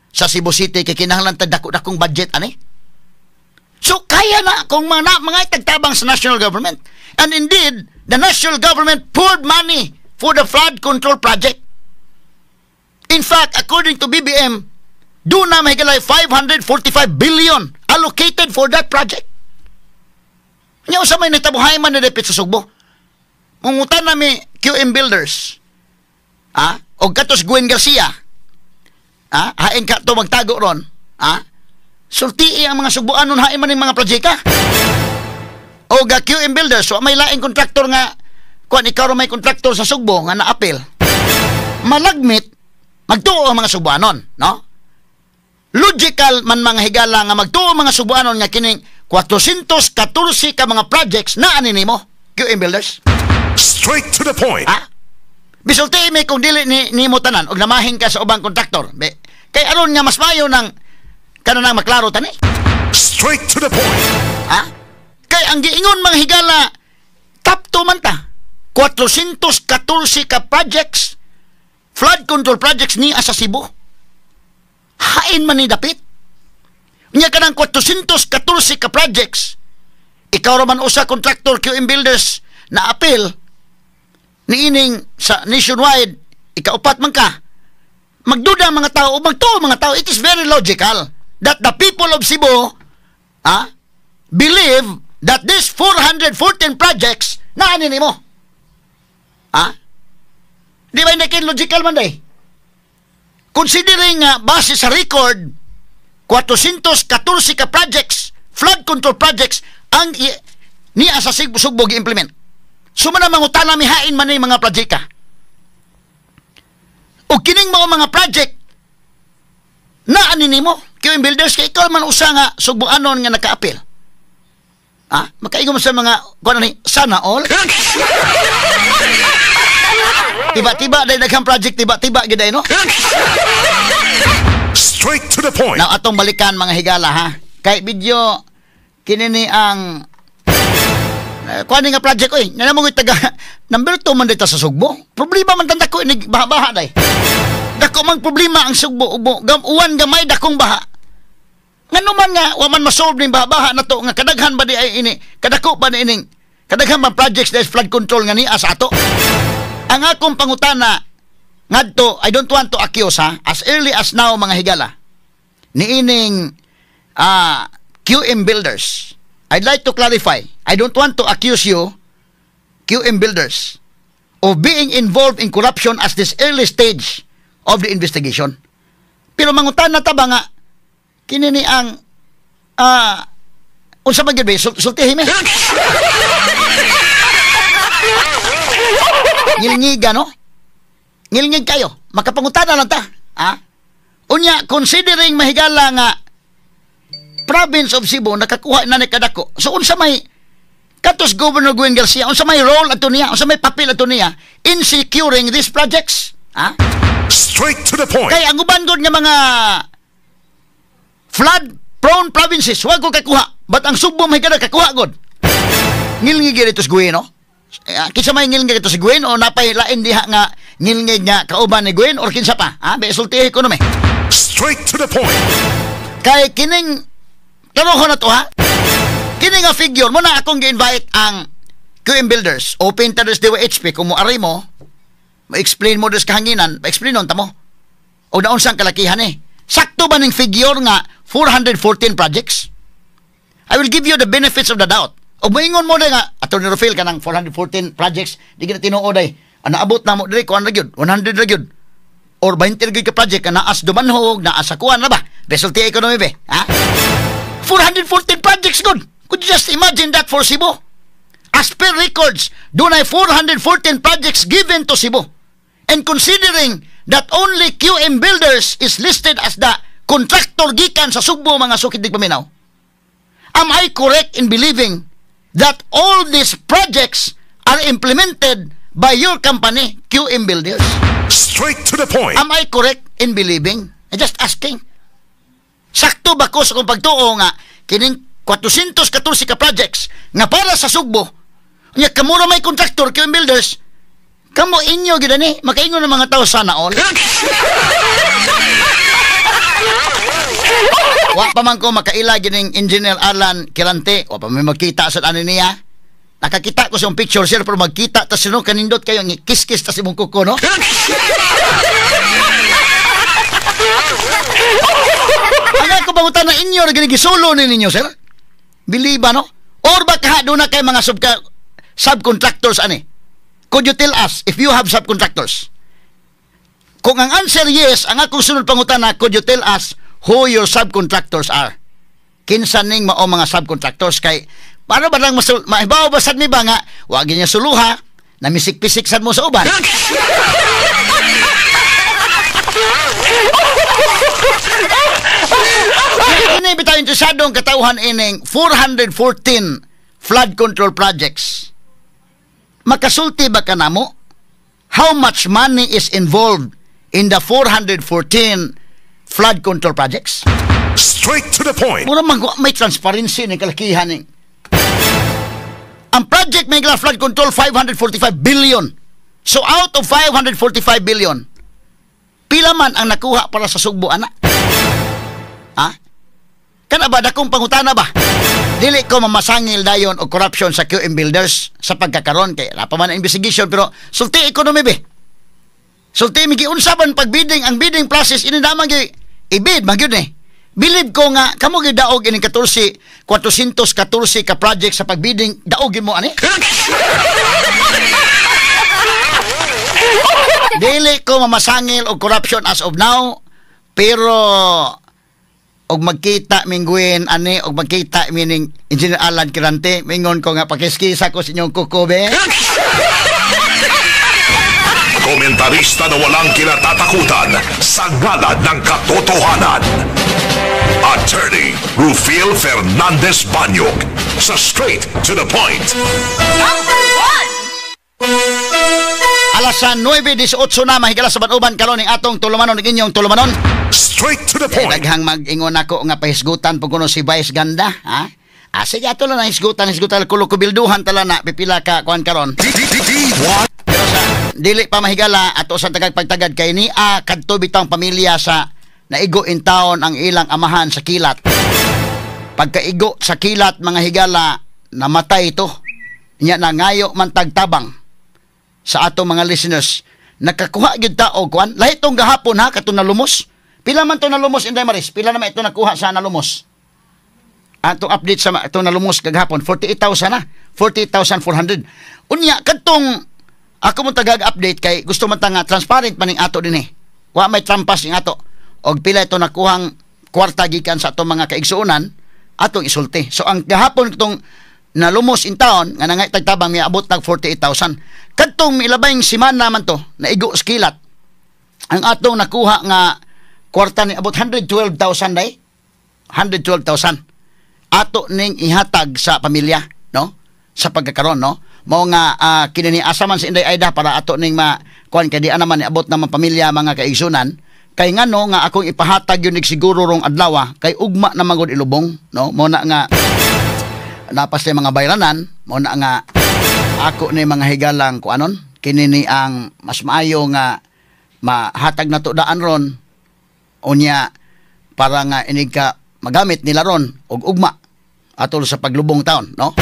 sa Cebu City kay kinahanglan ta dako-dakong budget ani. So kaya na kung mga itagtabang sa national government. And indeed, the national government poured money for the flood control project. In fact, according to BBM, do na mahigalay 545 billion allocated for that project. Nya usa may nagtabuhay man na dapit sa Sugbo. Mungutan nami QM Builders. Ah, og katos Gwen Garcia. Ah, hain ka to magtago ron. Ah, sultii ang mga Sugboanon hain man ning mga projecta. Og QM Builders, so may laing kontraktor nga kuan ikaw ra may kontraktor sa Sugbo nga naapil. Malagmit magtuo ang mga Sugboanon, no? Logical man mga higala nga magtuo mga Sugboanon nga kining 414 ka mga projects na ani nimo QM Builders. Straight to the point. Ha? Bisulti mi kung dili ni nimo tanan og namahin ka sa ubang kontraktor. Be, kay aron nga mas mayo nang kanang maklaro tani. Straight to the point. Ha? Kay ang giingon mga higala top 2 man ta. 414 ka projects, flood control projects ni sa Cebu. Hain man ni dapit. Nya kanang 414 ka projects. Ikaw ra man usa kontraktor QM Builders na apil. Niining sa nationwide, ikaupat man ka. Magduda ang mga tao o magtuo ang mga tao. It is very logical that the people of Cebu believe that these 414 projects na ani nimo. Ah? Di ba hindi kay logical man day? Considering nga base sa record, 414 ka projects, flood control projects ang niya sa Sugbo gi-implement. So man ang mangutana, mihain man ni mga project ka. O kining mga project na ani nimo, QM Builders, kay ikaw man usa nga Sugboanon nga naka-apil. Ah, makaingon sa mga kuan ni sana all. Tiba-tiba dahil daghang project, tiba-tiba gid no. Straight to the point. Now atong balikan, mga higala, ha. Kay video kini ni ang kuan nga project oy. Nga mo taga number 2 man dito sa Sugbo. Problema man tanda ko ini baha-baha day. Dako mang problema ang Sugbo ubo. Gam uwan gamay, dakong baha. Ngano man nga wa man masolve ning baha-baha na to nga kadaghan ba di ay ini kadako ba ni ining kadaghan man projects that flood control nga niya sa ato. Ang akong pangutana ngadto, I don't want to accuse ha, as early as now, mga higala, niining QM Builders. I'd like to clarify. I don't want to accuse you, QM Builders, of being involved in corruption at this early stage of the investigation. Pero mangutana ta ba nga kini ni ang unsa man gyud ba sultihi mi? Ngilngiga no? Ngilngig kayo. Makapangutana lang ta. Ha? Unya, considering, mahigala, nga province of Cebu nakakuha na ni kadako. So unsa may katos Governor Gwen Garcia, unsa may role ato niya, unsa may papel ato niya in securing these projects? Ha? Straight to the point. Kay ang uban gud nga mga flood prone provinces wa ko kakuha. But ang Sugbo, may kada kakuha gud. Ngilngig dito sa Gwen, no? Kinsa may ngilngig ito, si Gwen o napay lain diha nga ngilngig nga kauban ni Gwen or kinsa pa? Ha? Be sultihi ko no me. Straight to the point. Kay kining klarohon na to ha. Kini nga figure mo na akong gi-invite ang QM Builders. Open ta des DYHP kung mo ari mo, ma-explain mo des kahanginan, ma-explain ta mo. O naunsang kalakihan eh. Sakto ba ning figure nga 414 projects? I will give you the benefits of the doubt. O moingon mo na nga, Atty. Rufil, kanang 414 projects, di gina tinuod ay. Ang naabot na mo diri, kuan ra gyud, 100 ra gyud. Or 20 ra gyud ka project, nga naas Dumanhog, naas sa kuan na ba? Resulti economy be. Ha? 414 projects good. Could you just imagine that for Cebu? As per records, dunay 414 projects given to Cebu. And considering that only QM Builders is listed as the contractor gikan sa Sugbo, mga sukid paminaw, am I correct in believing that all these projects are implemented by your company, QM Builders? Straight to the point. Am I correct in believing? I'm just asking. Sakto ba ko sa kong pagtuo nga kining 414 ka projects nga para sa Sugbo, nya kamo ra may contractor, QM Builders, kamo inyo gid ani? Makaingon ng mga tao, sana all. Wa pa man ko makaila gining Engineer Alan Quirante, wa pa may magkita sa ani niya. Nakakita ko sa iyong picture, sir, pero magkita ta sino kanindot kayo kiss-kiss ta si mong kuko, no? Ang ako bangutan na inyo ra gisulo ni ninyo, sir? Biliba, no? Or baka doon na kay mga subcontractors ani? Could you tell us if you have subcontractors? Kung ang answer yes, ang akong sunod pangutana, could you tell us who your subcontractors are? Kinsa ning mao mga subcontractors? Kay paano ba lang maibaw ba sad mi ba nga wag niya suluha, namisik-pisik sad mo sa uban? Ini bitaw interesadong katawhan ining 414 flood control projects. Makasulti ba ka namo how much money is involved in the 414 flood control projects? Straight to the point. Mura man may transparency ni kalakihan ni. Ang project may flood control 545 billion. So out of 545 billion, pila man ang nakuha para sa Sugbo ana? Ha? Kana ba dakong pangutana ba? Dili ko mamasangil dayon og corruption sa QM Builders sa pagkakaron kay wala pa man ang investigation, pero sulti economy be. Sulti mi, giunsa man pag-bidding, ang bidding process ini naman gi i-bid man gyud eh. Bilib ko nga kamo gyud daog ining 14 414 ka project sa pag-bidding, daog gyud mo ani. Dili ko mamasangil og corruption as of now, pero og magkita mingguin ani og magkita mining Engineer Alan Quirante, mingon ko nga pakiskisa ko sa inyong kuko be. Komentarista na walang kinatatakutan sa ngalan ng katotohanan. Attorney Rufil Fernandez Banyog sa Straight to the Point. Number 1! Alas 9:18 na mahigala sa uban karon ning atong tulumanon ning inyong tulumanon. Straight to the point. Daghang mag-ingon ako nga pahisgutan pag kuno si Vice Ganda, ha? Ah, sige, ato lang na hisgutan, hisgutan kulo kubilduhan tala na pipila ka kuan karon. Pero sa dili pa mahigala ato sa tagag pagtagad kay ni kadto bitang pamilya sa naigo in town ang ilang amahan sa kilat. Pagkaigo sa kilat mga higala, namatay ito. Nya nangayo man tagtabang sa ato mga listeners. Nakakuha gyud ta og kuan lahi tong gahapon ha kato nalumos. Pila man to nalumos, Inday Maris? Pila naman ito nakuha sa nalumos? Atong update sa ito nalumos kagahapon, 48,000 na, 48,400. Unya kadtong ako mo tagag update kay gusto man ta nga transparent man ning ato dinhi. Wa may trampas ning ato. Og pila ito nakuhang kwarta gikan sa atong mga kaigsuonan atong isulti. So ang gahapon itong nalumos in town nga nangay tagtabang miabot nag 48,000. Kadtong milabayng semana man to naigo sa kilat. Ang atong nakuha nga kwarta ni abot 112,000 day. 112,000. Ato ning ihatag sa pamilya, no? Sa pagkakaron, no? Mao nga kini ni asa man si Inday Aida para ato ning ma kuan kay di naman niabot naman pamilya mga kaigsunan. Kay ngano nga akong ipahatag yun siguro rong adlaw kay ugma na magod ilubong, no? Mao na nga napas ni mga bayranan, mao na nga ako ni mga higalang kuanon kini ni ang mas maayo nga mahatag na to daan ron unya para nga inig ka magamit nila ron og ugma atol sa paglubong taon, no?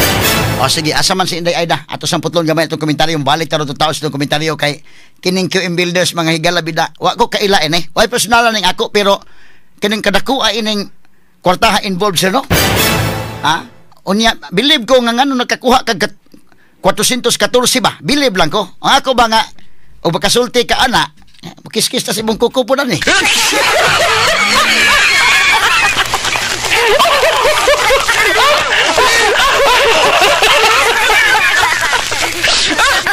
O sige, asa man si Inday Aida ato sang putlon gamay itong komentaryo, balik taro to tao sa itong komentaryo kay kining QM Builders mga higala bida wa ko kaila ini, way personalan ning ako pero kining kadako ay ining kwartaha involved sir, no? Ha? Unya believe ko nga ngano nakakuha kag 414 ba? Believe lang ko. Ang ako ba nga o bakasulti ka ana, kiskis ta sa imong kuko po na ni.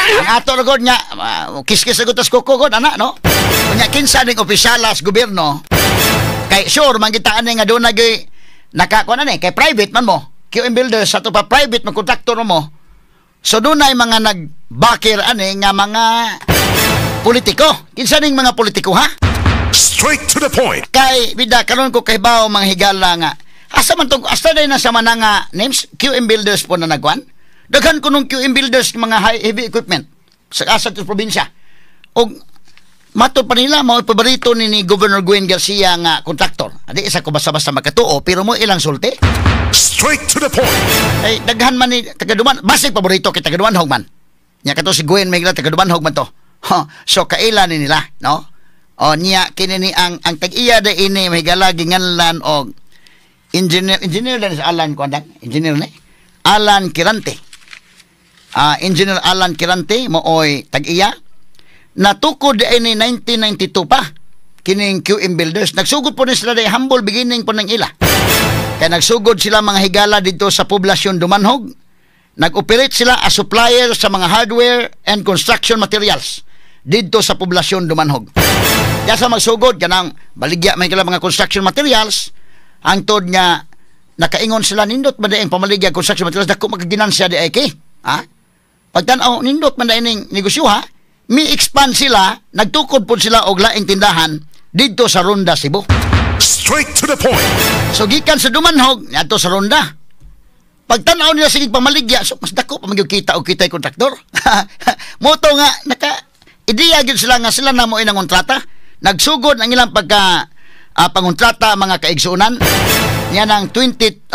Ang ato na god nga kiskis na god tas kuko god ana, no? Unya kinsa ning opisyalas gobyerno kay sure man kita ani nga doon nagay nakakuha na ni kay private man mo. QM Builders sa to pa private man kontraktor mo. So doon ay mga nagbakir ani nga mga politiko. Kinsa ning mga politiko ha? Straight to the point. Kay bida karon ko kay bao mga higala nga asa man tong asa day na sa mananga names QM Builders po na nagwan. Daghan ko nung QM Builders mga high heavy equipment sa asa sa probinsya. Og matod pa nila mao paborito ni Governor Gwen Garcia nga kontraktor. Adi isa ko basta-basta makatuo pero mo ilang sulti. Straight to the point. Ay daghan man ni taga-Duman, basig paborito kay taga-Dumanhog man. Nya kato si Gwen may taga-Dumanhog man to. Ha, so kaila ni nila, no? O niya kini ni ang tag-iya da ini mahigala ginganlan og engineer dan sa Alan kuan engineer ni Alan Quirante. Engineer Alan Quirante mooy tag-iya. Natukod ini 1992 pa kining QM Builders. Nagsugod po ni sila day humble beginning po ng ila. Kaya nagsugod sila mga higala dito sa poblasyon Dumanhog. Nag-operate sila as supplier sa mga hardware and construction materials dito sa poblasyon Dumanhog. Kaya sa magsugod kanang baligya may kila mga construction materials hangtod nga nakaingon sila nindot man daing pamaligya construction materials dako magaginansya di ay kay. Ha? Pagtan-aw nindot man daing negosyo ha, mi expand sila, nagtukod po sila og laing tindahan didto sa Ronda, Cebu. Straight to the point. So gikan sa Dumanhog ngadto sa Ronda. Pagtan-aw nila sige pamaligya, so mas dako pa magyud kita og kitay kontraktor. Moto nga naka ideya gyud sila nga sila na mo inang kontrata. Nagsugod ang ilang pagka pangontrata mga kaigsuonan niya ng 2003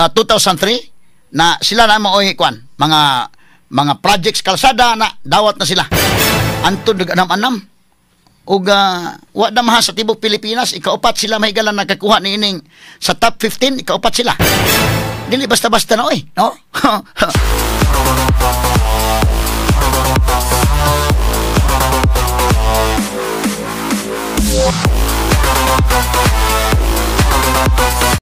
Na sila na maoy kwan, mga projects kalsada na dawat na sila. Antod anam-anam ug wa na maha sa tibok Pilipinas, ikaupat sila mahigalan nakakuha ni ining sa top 15, ikaupat sila. Dili basta-basta na oy, no?